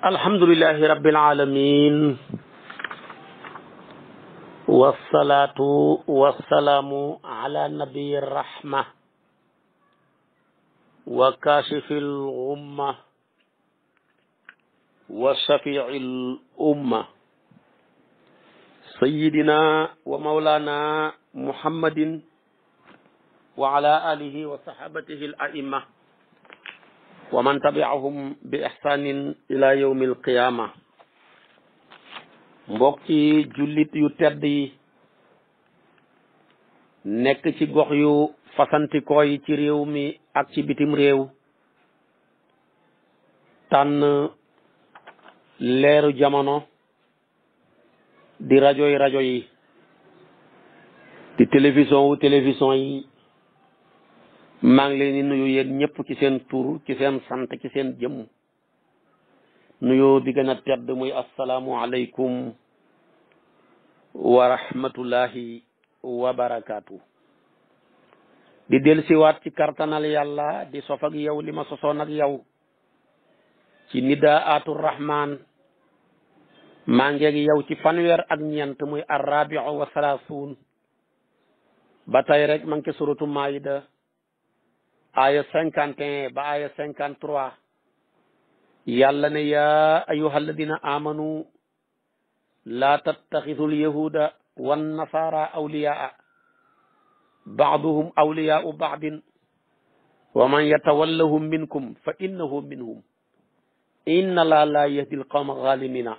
alhamdulillahi rabbil alamin wassalatu wassalamu ala nabiyir rahma wa kashifil ghumma wa shafi'il umma sayyidina wa maulana muhammadin wa ala alihi wa sahabatihi al a'imma wa man tabi'ahum bi ihsanin ila yawmil qiyama. mbokki jullit yu tedd yi nekk ci gox yu fasantikoo yi ci réew mi ak ci bitim réew, tànn leeru jamono di rajo yi di télévision yi, maa ngi leen di nuyu yéen ñëpp ci seen tur, ci seen sant, ci seen jëmm. nuyoo bi gën a tedd muy asalaamu aleykum wa rahmatullahi wa barakaatu. di del siwaat ci kartanal yàlla di sof ak yow li ma sosoon ak yow ci nidaatu rahman. maa ngeeg yow ci fanweer ak ñeent muy arrabiu wa salaasuun. ba tey rek maa ngi ci suratu maïda aya 51 ba aya 53. yàlla ne yaa ayyuha alladina amanu laa tattaxidu alyahuda wannasara awliyaa baaduhum awliyaau baadin wa man yatawallahum minkum fa innahu minhum inna laa laa yahdi alqawma alzalimina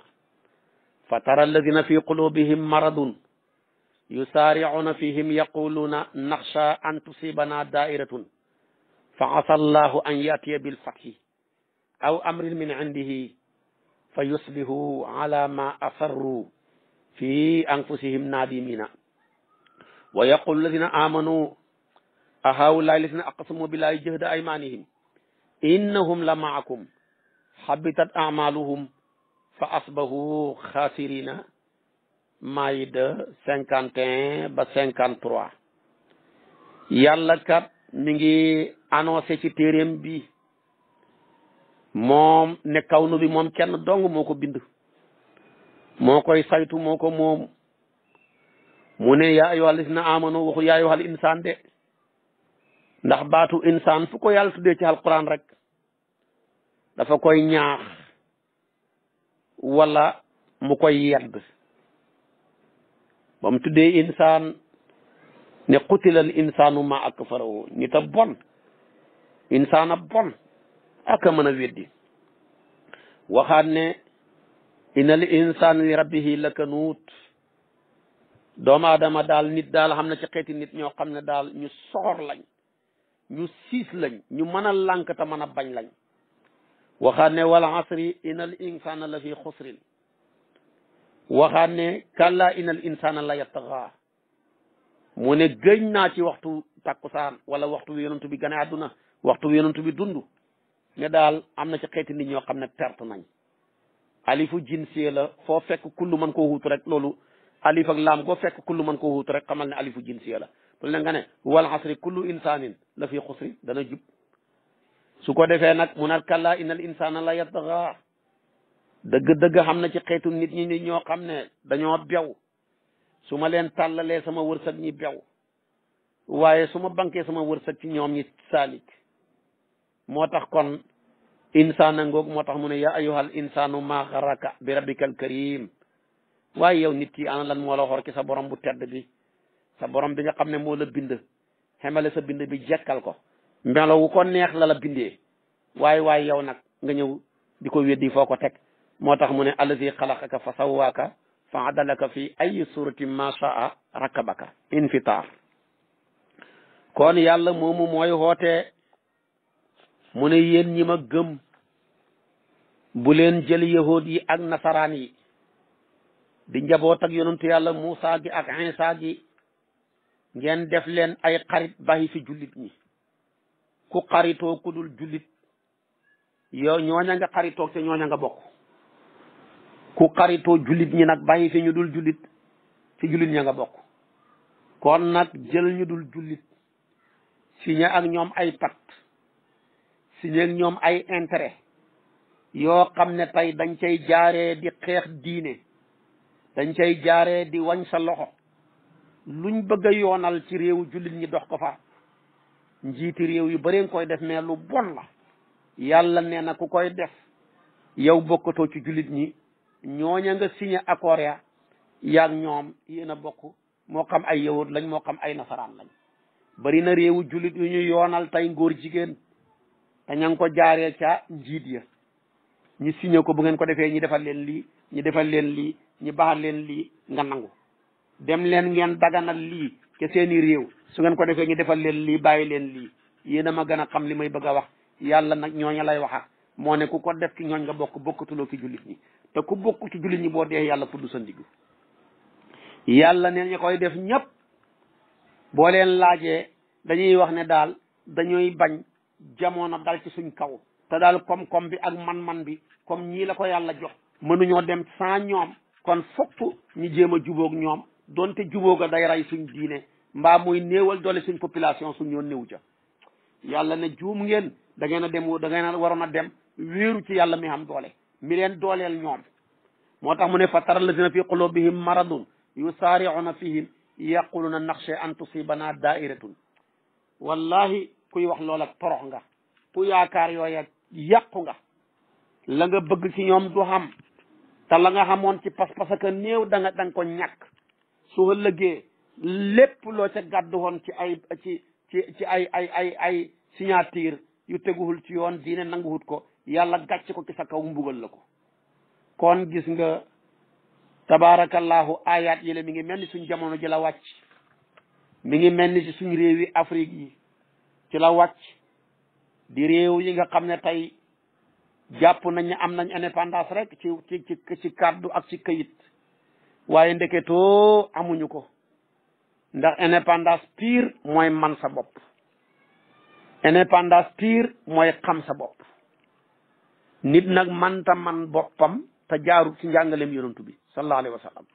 fa tara alladina fi qulubihim maradun yusaaricuuna fihim yaquluuna naxsha an tusibana daa'iratun fa asa allahu an yatiya bilfatxi aw amrin min indihi fa yusbihu ala ma asarru fi anfusihim nadimina wa yaqulu alladina amanu a haulaai alladina aqsamu billahi jahda aymanihim innahum la maakum habitat amaluhum fa asbahu xasirina. Maïda 51 ba 53. yàlla kat mi ngi annoncé ci téeréem bi moom ne kawnu bi moom kenn dong moo ko bind, moo koy saytu, moo ko moom. mu ne yaa ayyuhal lazina amanu waxu yaa ayyuhal insaan de, ndax baatu insaan fu ko yàlla tuddee ci alquran rek dafa koy ñaax wala mu koy yedd. ba mu tuddee insaan ne qutilal insaanu ma akfarahu, nit a bon, insaan a bon ak a mën a weddi. waxaat ne innal insaan li rabbihi lakanuut, doomu aadama daal, nit daal xam na ci xeeti nit ñoo xam ne daal ñu soxor lañ, ñu siis lañ, ñu mën a lànk te mën a bañ lañ. waxaat ne wal asri innal insaana la fi xusrin. waxaat ne kalla innal insaana la yattaxa. mu ne gëñ naa ci waxtu takkusaan wala waxtu wi yonantu bi gane àdduna, waxtu wi yonantu bi dund, ne daal am na ci xeeti nit ñoo xam ne perte nañ. alifu jinsiye la, foo fekk kullu mën koo wuutu rek, loolu alif ak laam goo fekk kullu mën koo wuutu rek xamal ne alifu jinsiye la. loolu ne nga ne wal asri kullu insaanin la fi xusri, dana jub. su ko defee nag mu ne kalla innal insaana la yattaxa. dëgg-dëgg xam na ci xeetu nit ñi ñoo xam ne dañoo bew, su ma leen tàllalee sama wërsëg ñi bew, waaye su ma bankee sama wërsëg ci ñoom ñi saalik. moo tax kon insaana ngoog, moo tax mu ne yaa ayyuhal insaanu maa xaraka bi rabbikal karim. waaye yow nit ki ana lan moo la xor ci sa borom bu tedd bi, sa borom bi nga xam ne moo la bind, xemale sa bind bi jekkal ko, melo wu ko neex la la bindee. waaye yow nag nga ñëw di ko weddi, foo ko teg. moo tax mu ne allazi xalaqaka fa sawwaaka fa adalaka fi ay surati ma shaa rakabaka. infitar. kon yàlla moomu mooy xoote. mu ne yéen ñi ma gëm, bu leen jël yahud yi ak nasaraan yi di njaboot ak yonentu yàlla Muusa gi ak Isa gi ngeen def leen ay xarit bàyyi fi jullit ñi. ku xaritoo ku dul jullit, yow ñooña nga xaritoog te ñooña nga bokk. ku xaritoo jullit ñi nag bàyyi fi ñu dul jullit, ci jullit ña nga bokk. kon nag jël ñu dul jullit signé ak ñoom ay pacte, signé ak ñoom ay intérêt, yoo xam ne tey dañ cay jaaree di xeex diine, dañ cay jaaree di wañ sa loxo. luñ bëgg a yoonal ci réewu jullit ñi dox ko fa. njiiti réew yu bari nga koy def mais lu bon la. yàlla nee na ku koy def yow bokkatoo ci jullit ñi, ñooña nga signé accord ya yaag ñoom yéen a bokk, moo xam ay yahud lañ moo xam ay nasaraan lañ. bari na réewu jullit yu ñu yoonal tey ngóor jigéen te ña ngi ko jaaree ca njiit ya, ñi signé ko bu ngeen ko defee ñi defal leen lii, ñi defal leen lii, ñi baaxal leen lii nga nangu. dem leen ngeen daganal lii ke seeni réew, su ngeen ko defee ñu defal leen lii bàyyi leen lii. yéen a ma gën a xam li may bëgg a wax. yàlla nag ñooña lay waxa moo ne ku ko def ki ñooñ nga bokkatuloo ci jullit ñi, te ku bokk ci jullit ñi boo dee yàlla fudd sa ndigg. yàlla neen ñi koy def ñëpp boo leen laajee dañuy wax ne daal dañuy bañ jamono dal ci suñ kaw, te daal koom-koom bi ak man-man bi comme ñii la ko yàlla jox mënuñoo dem sans ñoom, kon fokk ñu jéem a jubóog ñoom, donte jubóog a day rey suñ diine mbaa muy néewal doole suñ population suñ ñoo néew ca. yàlla ne juum ngeen, da ngeen a dem da ngeen a waroon a dem wéeru ci yàlla mi xam doole mi leen dooleel ñoom. moo tax mu ne fa tara allazina fi qulubihim maradun yusaari'una fihim yaquluna naxsha an tusibana dairatun. wallahi kuy wax loola torox nga, ku yaakaar yooya yàqu nga. la nga bëgg ci ñoom du xam, te la nga xamoon ci pas-pas ak néew da nga ko ñàkk. su ëllëgee lépp loo ca gàddu woon ci ay signature yu teguwul ci yoon diine nanguwut ko, yàlla gàcc ko ci sa kaw mbugal la ko. kon gis nga tabaarakallahu ayat yi la mi ngi mel ni suñ jamono ji la wàcc, mi ngi mel ni ci suñ réew yi Afrique yi ci la wàcc, di réew yi nga xam ne tey jàpp nañ ne am nañ indépendance rek ci kàddu ak ci këyit, waaye ndeketoo amuñu ko. ndax indépendance pire mooy man sa bopp, indépendance pire mooy xam sa bopp. nit nag manta man boppam te jaarut ci njàngaleem yonantu bi sallallahu alayhi wa sallam.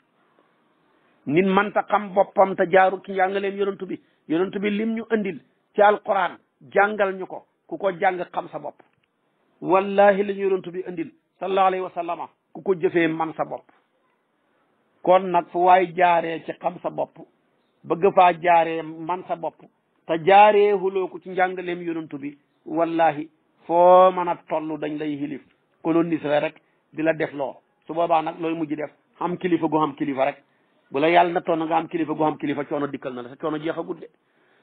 nit manta xam boppam te jaarut ci njàngaleem yonantu bi lim ñu andil ci alquran jàngal ñu ko, ku ko jàng xam sa bopp. wallahi li ñu yonantu bi andil sallallahu alayhi wa sallama ku ko jëfee man sa bopp. kon nag fu waay jaaree ci xam sa bopp bëgg faa jaaree man sa bopp te jaaree huloo ko ci njàngaleem yonantu bi, wallahi foo mën a toll dañ lay xilif coloniser rek di la def loo. su boobaa nag looy mujj def xam kilifa gu xam kilifa rek. bu la yàlla na toon nga am kilifa gu xam kilifa coono dikkal na la, sa coono jeexagut de.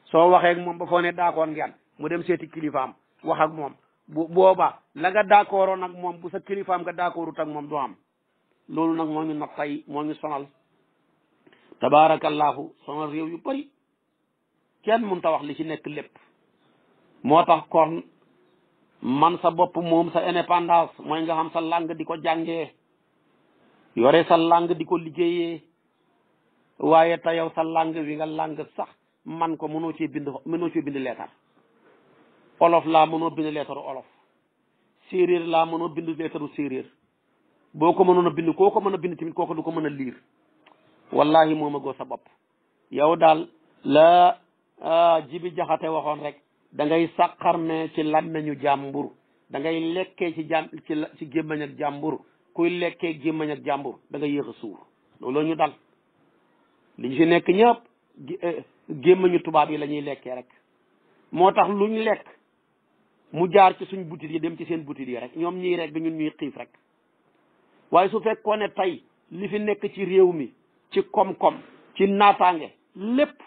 soo waxee ak moom ba foo ne d'accord ngeen mu dem seeti kilifaam wax ak moom, bu boobaa la nga d'accordoon ak moom bu sa kilifaam nga d'accordut ak moom du am. loolu nag moo ñu nag tey moo ñu sonal tabaarakallahu, sonal réew yu bari kenn mënut a wax li ci nekk lépp. moo tax kon man sa bopp moom sa indépendance mooy nga xam sa langue di ko jàngee, yore sa langue di ko liggéeyee. waaye te yow sa langue wi nga langue sax man ko mënoo cee bind leetar. olof laa mënoo bind leetaru olof, séeréer laa mënoo bind leetaru séeréer. boo ko mënoon a bind koo ko mën a bind tamit kooku du ko mën a liir. wallahi moom a goo sa bopp. yow daal la Jibi Jaxate waxoon rek, da ngay sàqarme ci làmmeñu jàmbur, da ngay lekkee ci gémmañ ak jàmbur. kuy lekkee gémmañ ak jàmbur da nga yéex a suur. loolu ñu dal li ñu fi nekk ñëpp gémmañu tubaab yi la ñuy lekkee rek. moo tax luñ lekk mu jaar ci suñ butit yi dem ci seen butit yi rek, ñoom ñiy rek ñun ñuy xiif rek. waaye su fekkoon ne tey li fi nekk ci réew mi ci koom-koom ci naataange lépp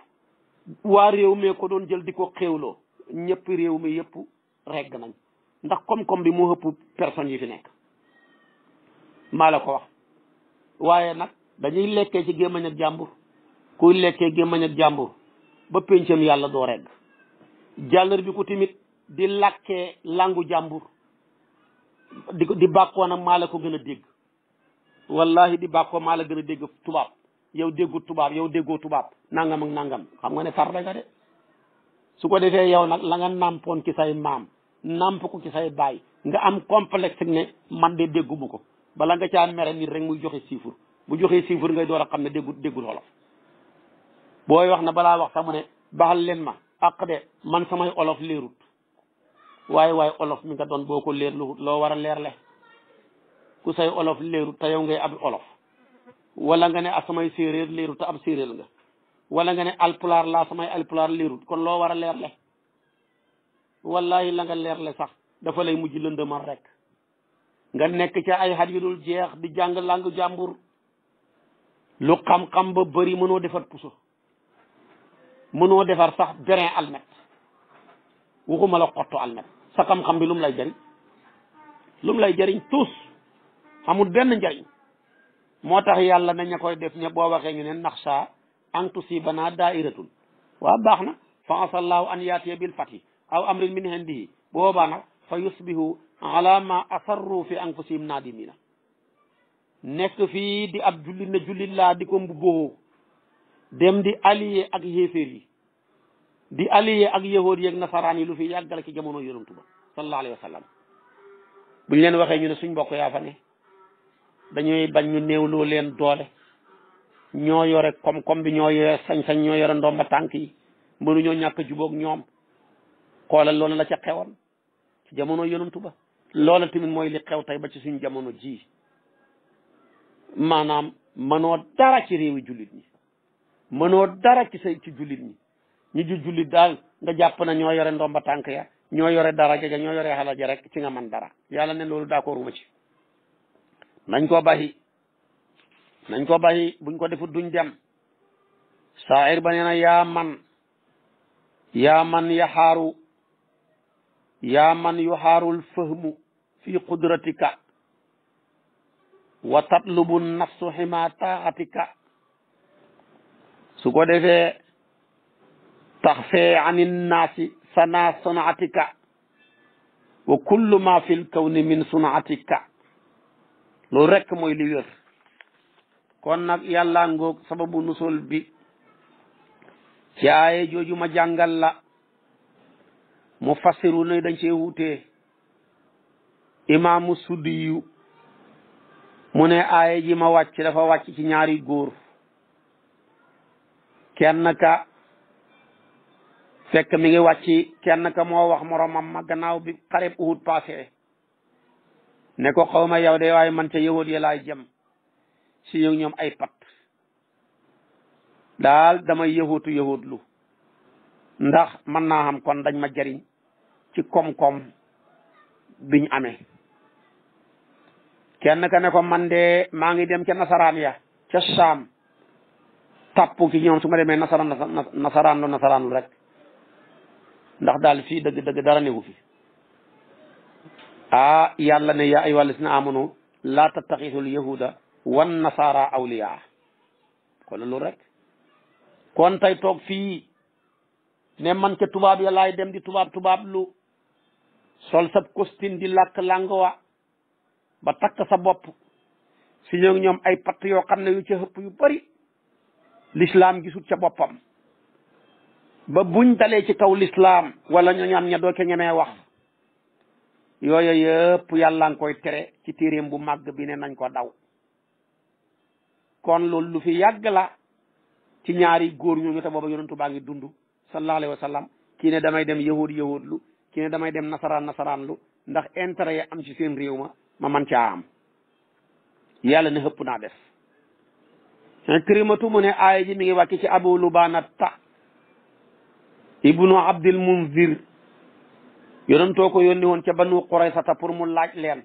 waa réew mi ko doon jël di ko xéewloo, ñëpp réew mi yëpp regg nañ. ndax koom-koom bi moo ëpp personnes yi fi nekk, maa la ko wax. waaye nag dañuy lekkee ci gémmañ ak jàmbur. kuy lekkee gémmañ ak jàmbur ba péncam yàlla doo regg. jàllar bi ko tamit di làkkee langu jàmbur di bàkkoo nag maa la ko gën a dégg. wallahi di bàkkoo maa la gën a dégg tubaab. yow déggu tubaab, yow déggoo tubaab, nangam ak nangam, xam nga ne tarde nga de. su ko defee yow nag la nga nàmpoon ci say maam nàmp ko ci say baay nga am complexe ne man de dégguma ko, bala nga caa mere nit rek muy joxe chiffre. bu joxee chiffre ngay door a xam ne déggul wolof. booy wax na balaa wax sax mu ne baxal leen ma àq de man samay olof leerut. waaye olof mi nga doon boo ko leerlu loo war a leerle. ku say olof leerut te yow ngay ab olof wala nga ne samay séeréer leerut te ab séeréer nga wala nga ne alpulaar laa samay alpulaar leerut kon loo war a leerle wallahi la nga leerle sax dafa lay mujj lëndëmal rek nga nekk ca ay xat yu dul jeex di jàng langu jàmbur lu xam-xam ba bëri mënoo defar puso mënoo defar sax brin almet waxuma la xottu almet sa xam-xam bi lu mu lay jëriñ lu mu lay jëriñ tous amul benn njëriñ moo tax yàlla na ña koy def ña boo waxee ñu ne naxsa an tusibana dairatun waaw baax na fa asallahu an yaatiya bil fati aw amrin min indihi boobaa nag fa yusbihu ala ma asarru fi anfusihim nadimina nekk fii di ab jullit na jullit laa di ko mbubboo dem di allié ak yéeféer yi di allié ak yahood yeeg nasaraan yi lu fi yàggale ci jamono yonantu ba sallallahu alayhi wa sallam buñ leen waxee ñu ne suñ mbokk yaa fa ne dañuy bañ ñu néewloo leen doole ñoo yore koom-koom bi ñoo yore sañ-sañ ñoo yore ndomba tànk yi mënuñoo ñàkk a jubóog ñoom xoolal loolu la ca xewoon ci jamono yonantu ba loola tamit mooy li xew tey ba ci suñ jamono ji maanaam mënoo dara ci réewi jullit ñi mënoo dara ci say ci jullit ñi ju jullit daal nga jàpp na ñoo yore ndomba tànk ya ñoo yore daraja ja ñoo yore xalal ja rek ci nga man dara yàlla ne loolu d'accord uma ci nañ ko bàyyi buñ ko defut duñ dem saa'ir ba nee na yaa man yuxaarul fahmu fi qudratika wa tatlubu nafsu xima taaxatika su ko defee tax fee ani naasi sana sunaatika wa kullu ma fi l kawni min sunaatika loolu rekk mooy li wér kon nag yàlla ngoog sababu nusul bi ci aaye jooju ma jàngal la mu fassiru ne dañ cee wutee imaamu Suddiyu mu ne aaye ji ma wàcc dafa wàcc ci ñaari góor kenn ka fekk mi ngi wàcc kenn ka moo wax moromam ma gannaaw bi xareb Uhud passé ne ko xaw ma yow de waaye man ca yahud ya laay jëm si yow ñoom ay pat daal damay yahudlu ndax mën naa xam kon dañ ma jariñ ci koom-koom biñ amee kenn ka ne ko man de maa ngi dem ca nasaraan ya ca Saam tàpp ci ñoom su ma demee nasaraan lu rek ndax daal fii dëgg dara newu fi yàlla ne yaa ayyuhal lazina amanu laa tattaxisul yahuda wan nasara awliya kon loolu rek kon tey toog fii ne man ca tubaab ya laay dem di tubaab lu sol sa costume di làkk langue ba takk sa bopp si ñoom ay patt yoo xam ne yu ca ëpp yu bari l'islam gisut ca boppam ba buñ dalee ci kaw l'islam wala ñu ñam ña doo ca ñemee wax yooyu yëpp yàlla nga koy tere ci téeréem bu màgg bi ne nañ ko daw kon loolu lu fi yàgg la ci ñaari góor ñooñu te booba yonentu baa ngi dund sallallahu alayhi wa sallam kii ne damay dem yahud kii ne damay dem nasaraan lu ndax intérêt ya am ci seen réew ma man caa am yàlla ne xëpp naa def Kirimatu mu ne aaya ji mi ngi wàcc ci Abu Lubaanata ibnu Abdil Munzir yonentoo ko yónni woon ca Banu Quraysata pour mu laaj leen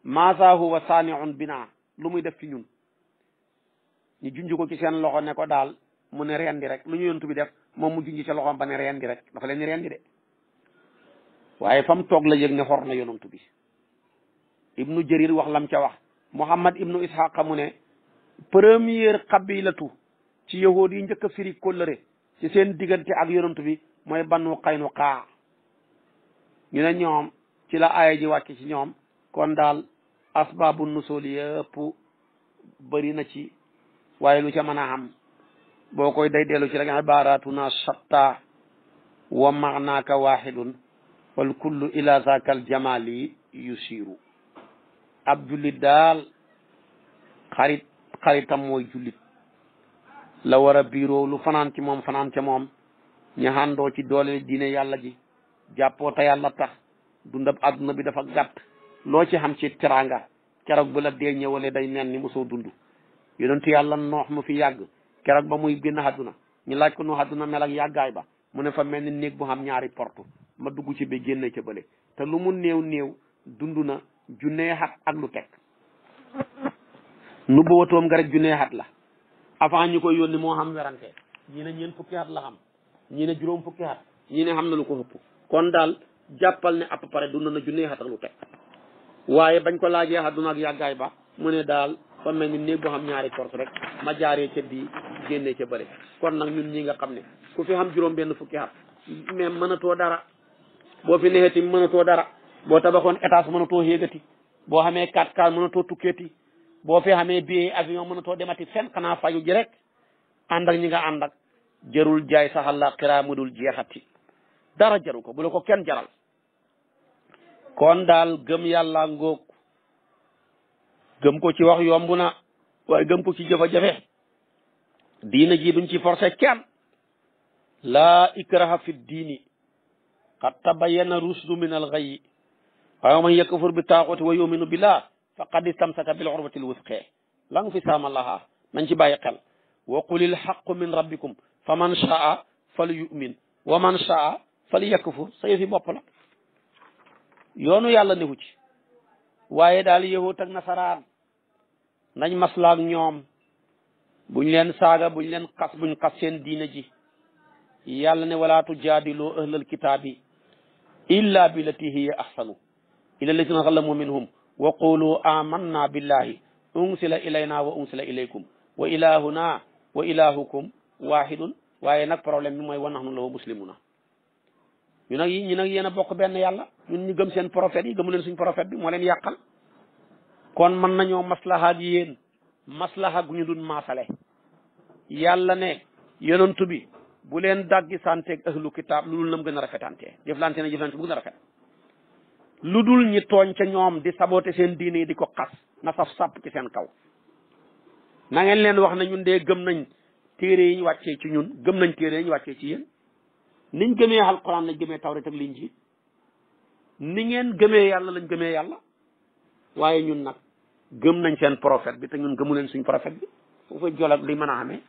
maasa huwa saani'un bina lu muy def ci ñun ñu junj ko ci seen loxo ne ko daal mu ne rendi rek lu ñu yontu bi def moom mu junj ca loxoom ba ne rendi rek dafa leen ni rendi de waaye fa mu toog la yëg ne xor na yonantu bi ibnu Jarir wax lam ca wax Muhammad ibnu Ishaqa mu ne première qabilatu ci yahood yi njëkk a firi kóllëre ci seen diggante ak yonantu bi mooy Banu Qaynuqa ñu ne ñoom ci la aaya ji wàcc ci ñoom kon daal asbaabu nusul yëpp bëri na ci waaye lu ca mën a xam boo koy day dellu ci rek ibaratuna shatta wa maanaaka wahidun wal kullu ila zakal jamali yusiru ab jullit daal xaritam mooy jullit la war a biiroo lu fanaan ci moom fanaan ca moom ñu àndoo ci doole diine yàlla ji jàppoo te yàlla tax dundab àdduna bi dafa gàtt loo ci xam ci teraanga keroog bu la dee ñëwalee day mel ni mosoo dund yonentu yàlla noox mu fi yàgg keroog ba muy génn àdduna ñu laaj ko nu àdduna mel ak yàggaay ba mu ne fa mel ni néeg bu xam ñaari porte ma dugg ci bi génne ca bële te lu mu néew néew dund na junnee xat ak lu teg nu bowatoom nga rek junnee xat la avant ñu koy yónni moo xam werante ñii ne ñeent fukki xat la xam ñii ne juróom fukki xat ñii ne xam na lu ko ëpp kon daal jàppal ne à peu près dund na junnee xat ak lu teg waaye bañ ko laajee àdduna ak yàggaay ba mu ne daal fa mel ni néeg boo xam ñaari porte rek ma jaaree ca bii génnee ca bële kon nag ñun ñi nga xam ne ku fi xam juróom benn fukki xat mais mënatoo dara boo fi neexeti mënatoo dara boo tabaxoon étage mënatoo yéegati boo xamee 4x4 mënatoo tukkeeti boo fi xamee billet avion mënatoo demati fenn xanaa faju ji rek ànd ak ñi nga ànd ak jarul jaay saxal la xiraa mu dul jeexati dara jaru ko bu la ko kenn jaral kon daal gëm yàlla ngóog gëm ko ci wax yomb na waaye gëm ko ci jafe-jafe diina ji duñ ci forcé kenn laa ikraha fi diini qad tabayyana rusdu min al-ghayyi wa man yakfur bi taaxuti wa yuminu billah faqad istamsaka bil urwati l-wuthqa la nga fi saama laha nañ ci bàyyi xel wa qulil haqqu min rabbikum fa man shaa fal yu'min wa man shaa fal yakfur sa yëfi bopp la yoonu yàlla newu ci waaye daal yahut ak nasaraan nañ maslaak ñoom buñ leen saaga buñ leen xas buñ xas seen diina ji yàlla ne wala tujaadilu ahlal kitaabi illa billati hiya ahsanu illa allazina zalamu minhum wa qulu amanna billahi unsila ilayna wa unsila ilaykum wa ilahuna wa ilahukum wahidun waaye nag problème bi mooy wa nahnu lahu muslimuna ñu nag yéen a bokk benn yàlla ñun ñu gëm seen prophète yi gëmu leen suñ prophète bi moo leen yàqal kon mën nañoo maslaha ak yéen maslaha gu ñu dun maasale yàlla ne yonantu bi bu leen daggi santeeg ahlu kitaab lu dul nam gën a rafetante jëflante ne jëflante bu gën a rafet lu dul ñi tooñ ca ñoom di saboté seen diine yi di ko xas na saf sàpp ci seen kaw na ngeen leen wax ne ñun de gëm nañ téere yi ñu wàccee ci ñun gëm nañ téere yi ñu wàccee ci yéen niñ gëmee alquran lañ gëmee tawret ak linjiil ni ngeen gëmee yàlla lañ gëmee yàlla waaye ñun nag gëm nañ seen prophète bi te ñun gëmu leen suñ prophète bi foofu jolog li mën a amee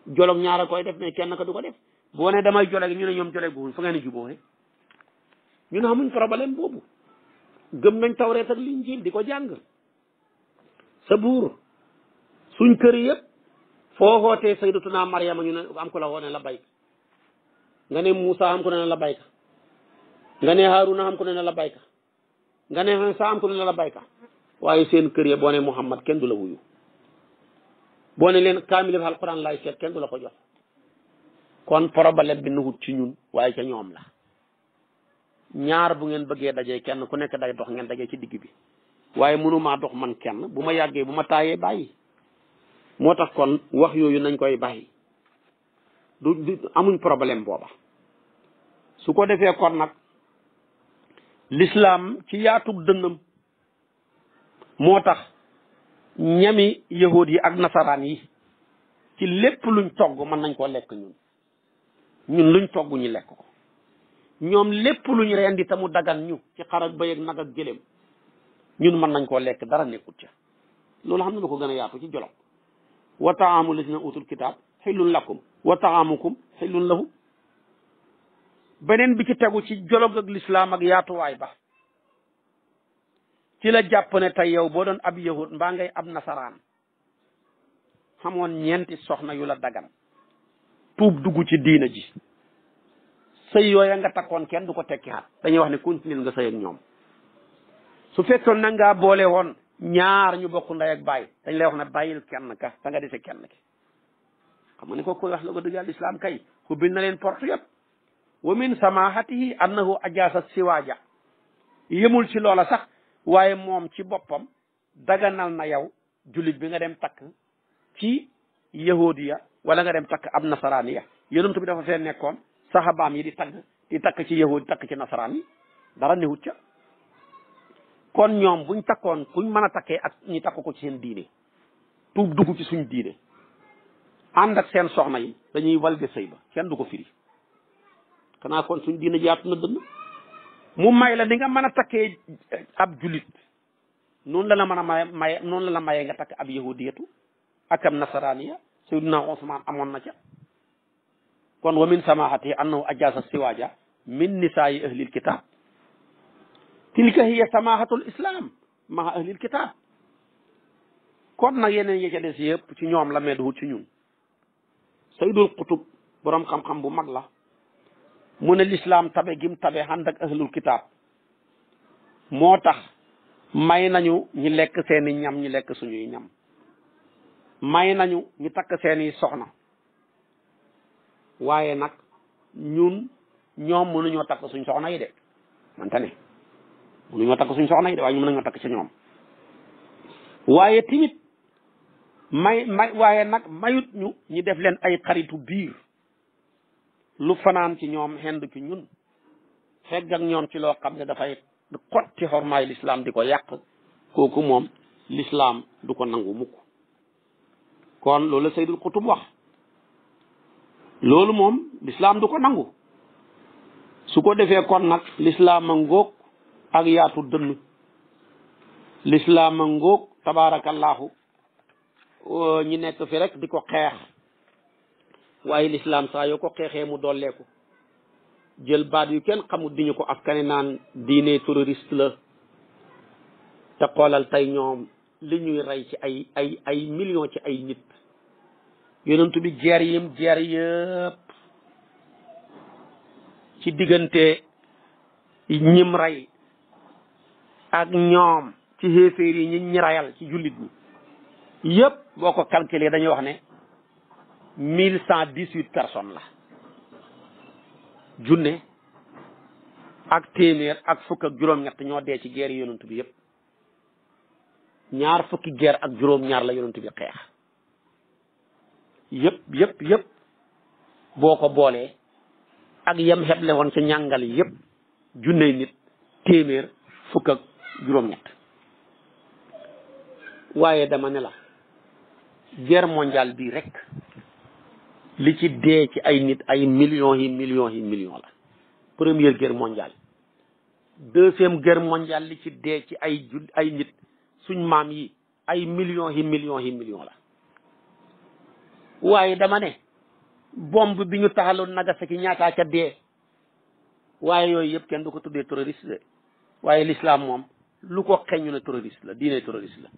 jolog ñaara koy def mais kenn ka du ko def boo ne damay joleg ñu ne ñoom joleg buuñ fu ngeen di jubóowe ñun xamuñ problème boobu gëm nañ tawret ak linjiil di ko jàng sa buur suñ kër yëpp foo xootee sayyidatuna Maryama ñu ne am ko la woone la bayka nga ne Moussa am ko ne la bayka nga ne Haruna am ko ne la bayka nga ne Isa am ko ne la bayka waaye seen kër ya boo ne Muhammad kenn du la wuyu boo ne leen kaamil bi alquran laay seet kenn du la ko jox kon problème bi nuhut ci ñun waaye ca ñoom la ñaar bu ngeen bëggee dajee kenn ku nekk day dox ngeen dajee ci digg bi waaye mënumaa dox man kenn bu ma yàggee bu ma taayee bàyyi moo tax kon wax yooyu nañ koy bàyyi du amuñ problème booba su ko defee kon nag l'islam ci yaatug dënnam moo tax ñami yahud yi ak nasaraan yi ci lépp luñ togg mën nañ koo lekk ñun luñ togg ñu lekk ko ñoom lépp luñ rendi te mu dagan ñu ci xar ak bëy ak nag ak gëléem ñun mën nañ koo lekk dara nekkut ca loolu xam na lu ko gën a yaatu ci jolog wa taamu lazina utul kitaab xillun lakum wa taamukum xillun lahum beneen bi ci tegu ci jolog ak lislaam ak yaatuwaay ba ci la jàpp ne tey yow boo doon ab yahud mbaa ngay ab nasaraan xamoon ñeenti soxna yu la dagan tuub dugg ci diina ji sëy yooya nga takkoon kenn du ko tekki xat dañuy wax ne continuer nga sëy ak ñoom su fekkoon na ngaa boole woon ñaar ñu bokk ndey ak baay dañ lay wax ne bàyyil kenn ka da nga dese kenn ki xam nga ne ko koy wax la ko dëgg yàlla islam kay xubbil na leen porte yëpp wa min samahatihi annahu ajaasa siwaaja yemul ci loola sax waaye moom ci boppam daganal na yow jullit bi nga dem takk ci yahudiya wala nga dem takk ab nasaraaniya yonent bi dafa fee nekkoon saxabaam yi di takk ci yahudi takk ci nasaraan yi dara newut ca kon ñoom buñ takkoon kuñ mën a takkee ak ñi takk ko ci seen diine tuub dugg ci suñ diine ànd ak seen soxna yi dañuy walde sëy ba kenn du ko firi xanaa kon suñ diine jaatu na dënn mu may la ni nga mën a takkee ab julit noonu la la mën a maye noonu la la maye nga takk ab yahudiyatu ak ab nasaraniya sayyiduna Usmaan amoon na ca kon wa min samahati annahu ajaasa siwaaja min nisaayi ahlil kitab tilka hiya samahatul islam maa ahlil kitab kon nag yeneen yi ca des yëpp ci ñoom la medduwut ci ñun saydul qutub borom xam-xam bu mag la mu ne l'islam tabe gim tabe ànd ak ahlul kitab moo tax may nañu ñi lekk seeni ñam ñi lekk suñuy ñam may nañu ñi takk seeni soxna waaye nag ñun ñoom mënuñoo takk suñ soxna yi de mante ne mënuñoo takk suñ soxna yi de waaye ñu mën nañoo takk ci ñoom waaye timit waaye nag mayut ñu ñi def leen ay xaritu biir lu fanaan ci ñoom xend ci ñun fegg ak ñoom ci loo xam ne dafay xotti xormaay l'islam di ko yàq kooku moom l'islam du ko nangu mukk kon loolu la Sayyidul Qutub wax loolu moom l'islam du ko nangu su ko defee kon nag l'islam a ngóog ak yaatu dënn l'islam a ngóog tabaarakallaahu ñi nekk fi rek di ko xeex waaye l'islam saa yoo ko xeexee mu dolleeku jël baat yu kenn xamul di ñu ko askane naan diine terroriste la te xoolal tey ñoom li ñuy rey ci ay millions ci ay nit yonentu bi jeer yëpp ci diggante ñim rey ak ñoom ci xéeféer yi ñi rayal ci jullit ñi yëpp boo ko calculé dañuy wax ne 1118 personnes la junne ak téeméer ak fukk ak juróom-ñett ñoo dee ci guerre yonent bi yëpp ñaar fukki guerre ak juróom-ñaar la yonent bi xeex yëpp boo ko boolee ak yem xeble woon ca ñàngal yëpp junne nit téeméer fukk ak juróom-ñett waaye dama ne la guerre mondiale bii rek li ci dee ci ay nit ay millions la première guerre mondiale deuxième guerre mondiale li ci dee ci ay nit suñ maam yi ay millions la waaye dama ne bombe bi ñu taxaloon Nagasaki ñaataa ca dee waaye yooyu yëpp kenn du ko tuddee terroriste de waaye l'islam moom lu ko xeñu ne terroriste la diine terroriste la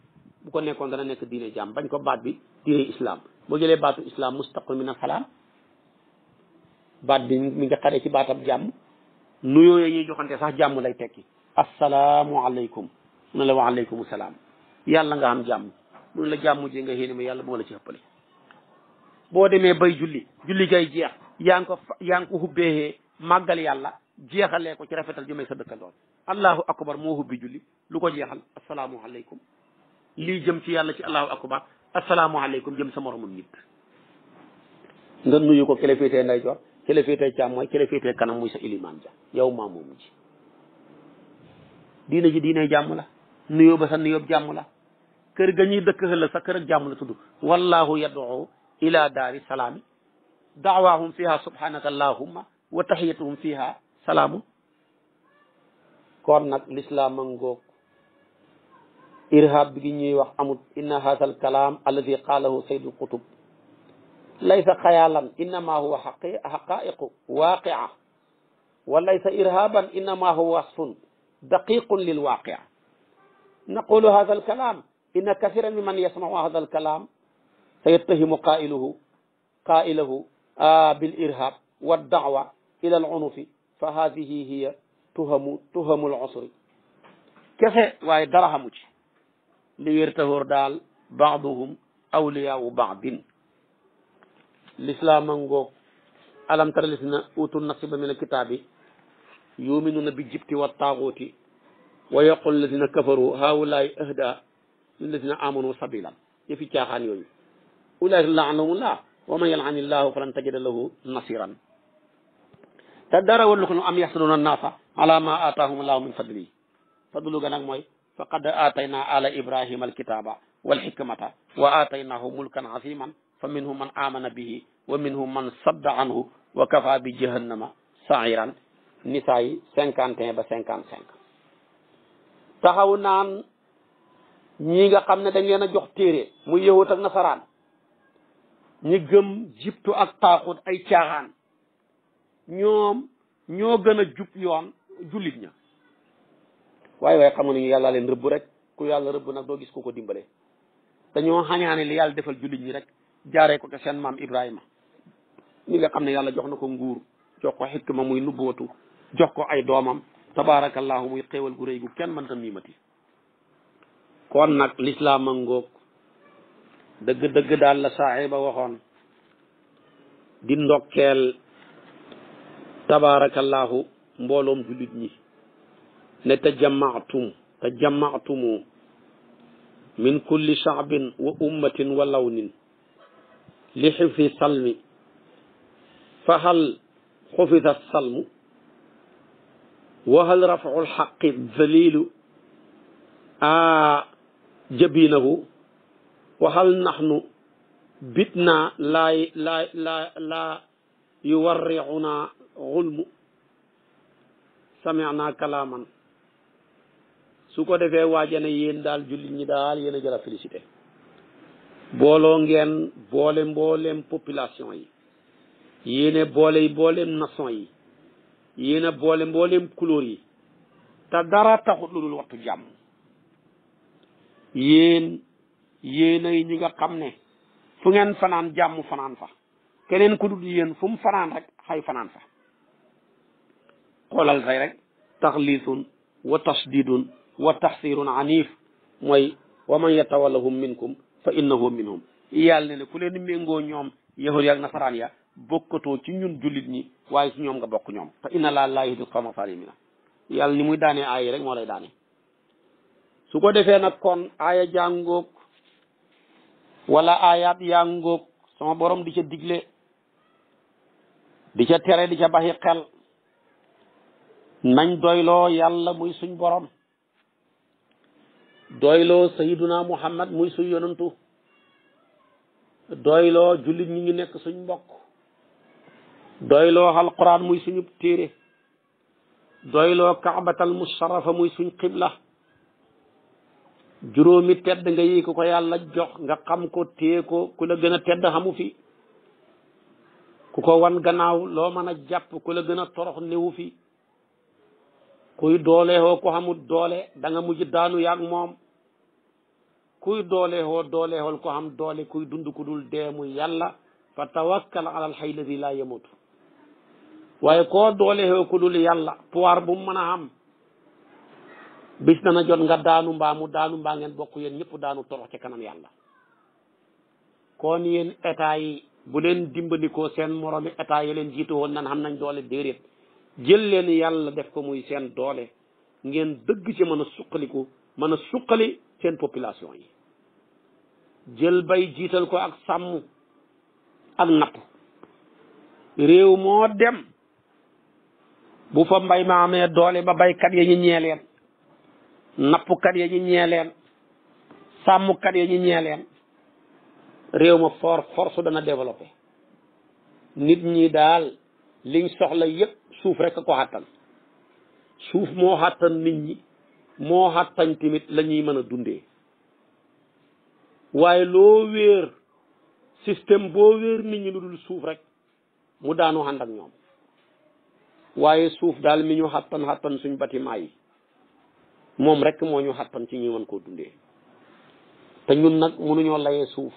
bu ko nekkoon dana nekk diine jàmm bañ ko baat bi diine islam boo jëlee baatu islam mustaqil min asalaam baat bi mi nga xaree ci baatab jàmm nuyoo yee ñuy joxante sax jàmm lay tekki assalaamu aleykum mu ne la wa aleykum salaam yàlla nga am jàmm mu ne la jàmm ji nga xéene ma yàlla moo la ci ëppale boo demee bay julli gay jeex yaa ngi ko hubbeexee màggal yàlla jeexalee ko ci rafetal jëmee sa dëkkandoon allahu akbar moo hubbi julli lu ko jeexal assalaamu aleykum lii jëm ci yàlla ci allahu akbar asalaamaaleykum jëm sa moromum nit nga nuyu ko kele féetee ndeyjoor kele féetee càmmooy kele féetee kanam muy sa ilimaan ja yow maa moom ji diine ji diine jàmm la nuyoo ba sa nuyoo jàmm la kër ga ñuy dëkk xëla sa kër ak jàmm la tudd wallahu yad'u ila daari salaami da'waahum fiha subhanaka allahumma wa tahiyatuhum fiha salaamu kon nag l'islam a ngoog irhab bi gi ñuy wax amut inna hadha al kalam alladi qalahu sayyidul qutub laysa xayaalan innama huwa xaqaiqu waaqia wa laysa irhaban innama huwa wasfun daqiqun lil waaqia naqulu hadha al kalam inna kathiran mimman yasmau hadha al kalam sayattahimu qailahu bil irhab wa da'wa ila al unufi fa hadhihi hiya tuhamu al usri kese waaye dara xamu ci li wér taxóor daal baaduhum awliyaau baadin l'islam a ngoog alam tara lisina utu nasiba min alkitaabi yuminuna bi jibti wa taaguuti wa yaqul lazina kafaru haulaay ahda lillazina amanu sabilan yëfi caaxaan yooyu ulaika laanahumullah wa man yal'ani llahu falan tajida lahu nasiran te dara wallu ko am yaxsuduna annaasa ala ma aataahum allahu min fadli fadlu ga nag mooy faqad aatayna ala ibrahima alkitaba walhikmata wa aataynaahu mulkan aziman fa minhum man amana bihi wa minhum man sadda anhu wa kafa bi jahannama sairan nisaa yi 51 ba 55 taxaw naan ñii nga xam ne dañ leen a jox téere muy yahut ak nasaraan ñi gëm jibtu ak taaxut ay caaxaan ñoom ñoo gën a jub yoon jullit ña waaye xam nga ni yàlla leen rëbb rek ku yàlla rëbb nag doo gis ku ko dimbale dañoo xañaane li yàlla defal jullit ñi rek jaaree ko te seen maam Ibrahima ñi nga xam ne yàlla jox na ko nguur jox ko xikma muy nubbootu jox ko ay doomam tabaarakallahu muy xéewal gu rëy gu kenn mënta miimati kon nag lislaam a ngoog dëgg-dëgg daal la saaxiba waxoon di ndokkeel tabaarakallahu mbooloom jullit ñi ne tajammaatumu min kulli shaabin wa ummatin wa lawnin li xifdi salmi fa hal xufida salmu wa hal rafu lxaqi dalilu jabinahu wa hal naxnu bitna laa yuwarriuna xulmu samina kalaaman su ko defee waajane yéen daal jullit ñi daal yéen a jël a félicité booloo ngeen boole mbooleem population yi yéene boole mbooleem nation yi yéen a boole mbooleem couleur yi te dara taxut lu dul wattu jàmm yéenay ñi nga xam ne fu ngeen fanaan jàmm fanaan fa keneen ku dul yéen fu mu fanaan rek xay fanaan fa xoolal tey rek taxliisun wa tasdidun wa taxsirun anif mooy wa man yatawallahum minkum fa innahu minhum yàlla ne ku leen méngoo ñoom yahud ak nasaraan ya bokkatoo ci ñun jullit ñi waaye ci ñoom nga bokk ñoom fa inna laa yahdil qawma zaalimiina yàlla ni muy daanee aaya rek moo lay daane su ko defee nag kon aaya jàngoog wala aayaat yaa ngoog sama borom di ca digle di ca tere di ca baxi xel nañ doyloo yàlla muy suñ borom doyloo sayiduna muhammad muy suñ yonantu doyloo jullit ñi ngi nekk suñ mbokk doyloo alquran muy suñu téere doyloo kaabatal musharrafa muy suñ xibla juróomi tedd nga yi ko yàlla jox nga xam ko téye ko ku la gën a tedd xamu fi ku ko wan gannaaw loo mën a jàpp ku la gën a torox newu fi kuy dooleexoo ko xamul doole da nga mujj daanu yaag moom kuy dooleexool ko xam doole kuy dund ku dul deemu yàlla fa tawakkal ala alxay ladi laa yamutu waaye koo dooleexoo ku dul yàlla pouvoir bu mu mën a xam bis dana jot nga daanu mbaa mu daanu mbaa ngeen bokk yéen ñëpp daanu torox ci kanam yàlla kon yéen état yi bu leen dimbandikoo seen moromi état yi leen jiitu woon nan xam nañ doole déedéet jël leen yàlla def ko muy seen doole ngeen dëgg ci mën a suqaliku mën a suqali seen population yi jël bay jiital ko ak sàmm ak napp réew moo dem bu fa mbay ma amee doole ba baykat ya ñu ñee leen nappkat ya ñu ñee leen sàmmkat ya ñu ñee leen réew ma force dana développé nit ñi daal liñ soxla yépp suuf rek ko xattan suuf moo xattan nit ñi moo xattan tamit la ñuy mën a dundee waaye loo wéer système boo wéer nit ñi lu dul suuf rek mu daanu ànd ak ñoom waaye suuf daal mi ñu xattan suñ bâtiment yi moom rek moo ñu xattan ci ñu mën koo dundee te ñun nag mënuñoo layee suuf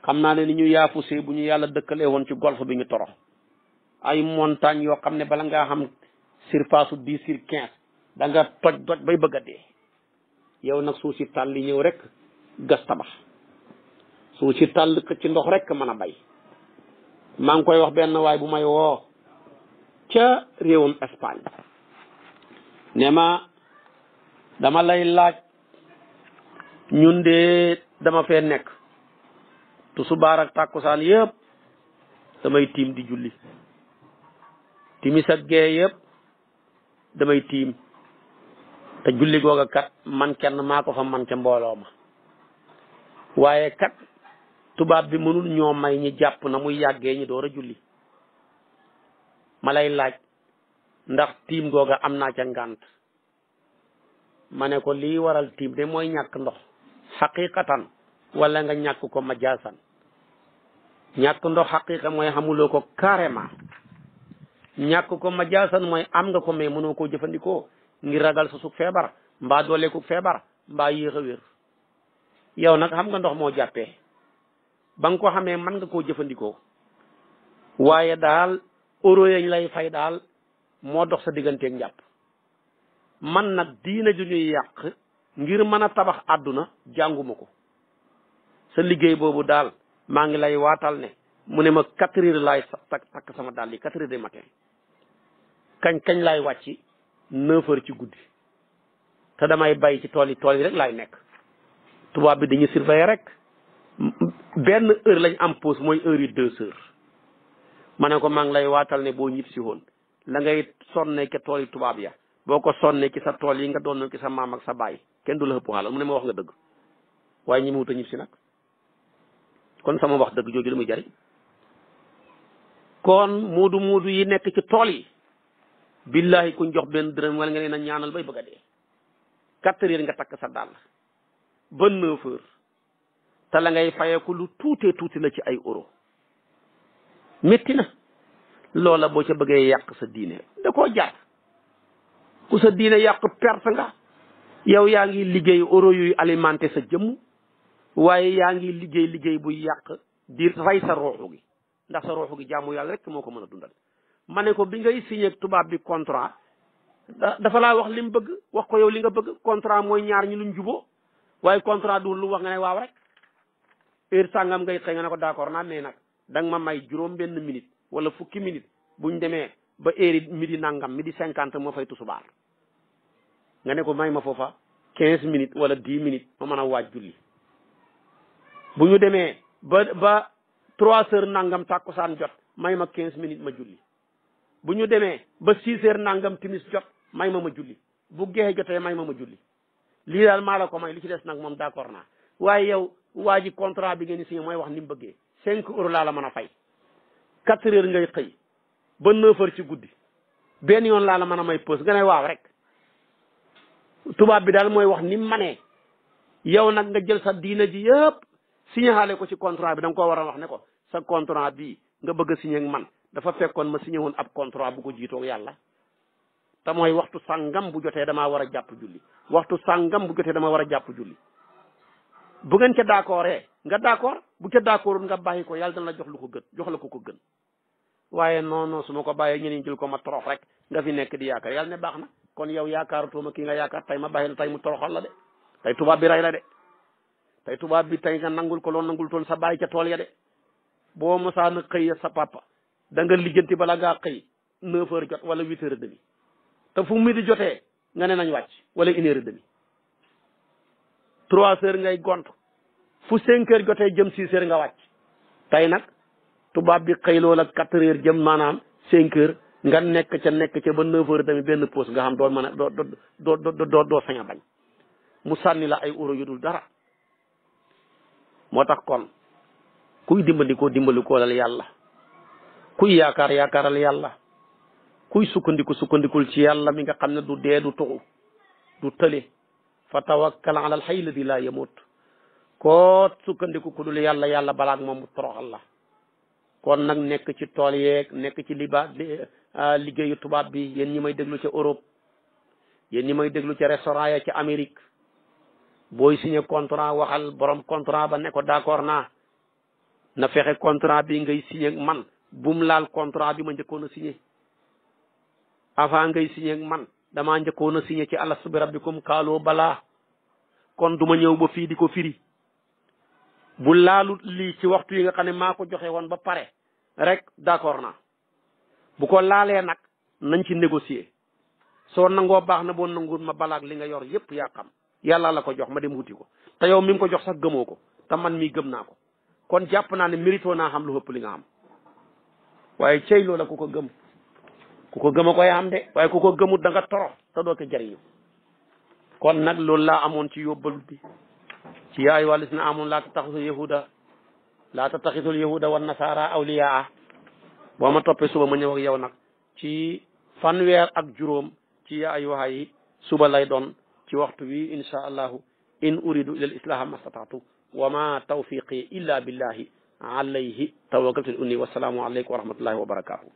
xam naa ne ni ñu yaafusee bu ñu yàlla dëkkalee woon ci golfe bi ñu torox ay montagne yoo xam ne bala ngaa xam surface su 10/15 da nga toj bay bëgg a dee yow nag suuf si tàll li ñëw rek gas tabax suuf si tàll ci ndox rek mën a bay maa ngi koy wax benn waay bu may woo ca réewum Espagne ne ma dama lay laaj ñun de dama fee nekk tusubaar ak tàkkusaan yëpp damay tiim di julli timis ak gee yëpp damay tiim te julli googa kat man kenn maa ko fa man ca mbooloo ma waaye kat tubaab bi mënul ñoo may ñi jàpp na muy yàggee ñi door a julli ma lay laaj ndax tiim googa am naa ca ngànt ma ne ko lii waral tiim de mooy ñàkk ndox xaqiqatan wala nga ñàkk ko majaasan. ñàkk ndox xaqiqa mooy xamuloo ko carrément, ñàkk ko majaasan mooy am nga ko mais mënoo koo jëfandikoo ngir ragal sa suk feebar mbaa dooleeku feebar mbaa yéex a wér. yow nag xam nga ndox moo jàppee ba nga ko xamee mën nga koo jëfandikoo, waaye daal euro yañ lay fay daal moo dox sa digganteeg njàpp. man nag diina ju ñuy yàq ngir mën a tabax àdduna jànguma ko. sa liggéey boobu daal maa ngi lay waatal ne mu ne ma 4 heures laay takk sama daal yi 4 heures du matin kañ laay wàcci 9 heures ci guddi te damay bay ci tool yi rek laay nekk. tubaab bi dañuy surveiller rek benn heure lañ am pause mooy heure yi 2 heures. ma ne ko maa ngi lay waatal ne boo ñib si woon la ngay sonne ke tool yi tubaab ya boo ko sonnee ci sa tool yi nga doon ci sa maam ak sa baay kenn du la ëpp xaalal mu ne ma wax nga dëgg waaye ñi mu wut a ñib si nag. kon sama wax dëgg jooju lu muy jariñ. kon muudu yi nekk ci tool yi billahi kuñ jox benn dërëm wala nga leen a ñaanal bay bëgg a dee 4 heures nga takk sa dàll ba 9 heures te la ngay fayeeku lu tuuti la ci ay euro métti na. loola boo ca bëggee yàq sa diine da koo jaar ku sa diine yàq perte nga. yow yaa ngi liggéey euro yuy alimenté sa jëmm waaye yaa ngi liggéey buy yàq di rey sa rooxu gi ndax sa rooxu gi jaamu yàlla rek moo ko mën a dundal. ma ne ko bi ngay signé ak tubaab bi contrat dafa laa wax li mu bëgg wax ko yow li nga bëgg. contrat mooy ñaar ñi luñ juboo waaye contrat du lu wax nga ne waaw rek heure sàngam ngay xëy nga ne ko d'accord naa mais nag danga ma may juróom benn minute wala fukki minute buñ demee ba heure midi nangam midi 50 moo fay tusubaar nga ne ko may ma foofa 15 minutes wala 10 minutes ma mën a waaj julli. bu ñu demee ba 3 heures nangam tàkkusaan jot may ma 15 minutes ma julli. bu ñu demee ba 6 heures nangam timis jot may ma julli. bu geexe jotee may ma julli. lii daal maa la ko may li ci des nag moom d'accord naa waaye yow waa ji contrat bi ngeen di signé mooy wax ni mu bëggee 5 euros laa la mën a fay 4 heures ngay xëy ba 9 heures ci guddi benn yoon laa la mën a may pause nga ne waaw rek. tubaab bi daal mooy wax ni mu manee yow nag nga jël sa diina ji yëpp signé xaale ko ci contrat bi da nga koo war a wax ne ko sa contrat bii nga bëgg a signé ak man dafa fekkoon ma signé woon ab contrat bu ko jiitoog yàlla te mooy waxtu sàngam bu jotee damaa war a jàpp julli waxtu sàngam bu jotee dama war a jàpp julli. bu ngeen ca d'accordee nga d'accord bu ca d'accordul nga bàyyi ko yàlla dana la jox lu ko gën jox la ko gën waaye non su ma ko bàyyee ñeneen jël ko ma torox rek nga fi nekk di yaakaar yàlla ne baax na kon yow yaakaarutoo ma kii nga yaakaar tey ma bàyyi la tey mu toroxal la de tey tubaab bi rey la de tey tubaab bi tey nga nangul ko loolu nangul toon sa bàyyi ca tool ya de boo mosaan a xëy sa papa da nga lijjanti bala ngaa xëy 9 heures jot wala 8 heures et demi te fu midi jotee nga ne nañ wàcc wala 1 heure et demi 3 heures ngay gont fu 5 heures jotee jëm 6 heures nga wàcc. tey nag tubaab bi xëy loola 4 heures jëm maanaam 5 heures nga nekk ca ba 9 heures tamit benn pause nga xam doo mën a doo sañ a bañ mu sànni la ay euro yu dul dara. moo tax kon kuy dimbandikoo lal yàlla kuy yaakaaral yàlla kuy sukkandikul ci yàlla mi nga xam ne du dee du tuxu du tële fa tawakkal ala alxay ladi laa yamut koo sukkandiku ku dul yàlla balaak moom mu toroxal la. kon nag nekk ci tool yeeg nekk ci liggéeyu tubaab bi yéen ñi may déglu ca Europe yéen ñi may déglu ca restaurant ya ca Amérique booy signé contrat waxal borom contrat ba ne ko d'accord naa na fexe contrat bi ngay signé ak man bum laal contrat bi ma njëkkoon a signé avant ngay signé ak man damaa njëkkoon a signé ci alastu bi rabbikum kaaloo balaa kon du ma ñëw ba fii di ko firi bu laalut lii ci waxtu yi nga xam ne maa ko joxe woon ba pare rek d'accord naa bu ko laalee nag nañ ci négocier soo nangoo baax na boo nanguwul ma balaak li nga yor yépp yaa xam yàlla la ko jox ma dem wuti ko te yow mi ngi ko jox sax gëmoo ko te man mii gëm naa ko kon jàpp naa ne mérito naa xam lu ëpp li nga xam waaye cey loola ku ko gëm a koy am de waaye ku ko gëmut da nga torox te doo ko jariñu kon nag loolu laa amoon ci yóbbalu bi ci yaay wàllis na amoon laa tattaxisul yahuda wan nasaara awliyaa boo ma toppee suba ma ñëw ak yow nag ci fanweer ak juróom ci yaay waxa yi suba lay doon ci waxtu wi insha allahu in uridu ila al islaha mastataatu wa ma tawfiqi illa billahi alayhi tawakkaltu unni wasalaamu alaykum wa rahmatullahi wa barakatuh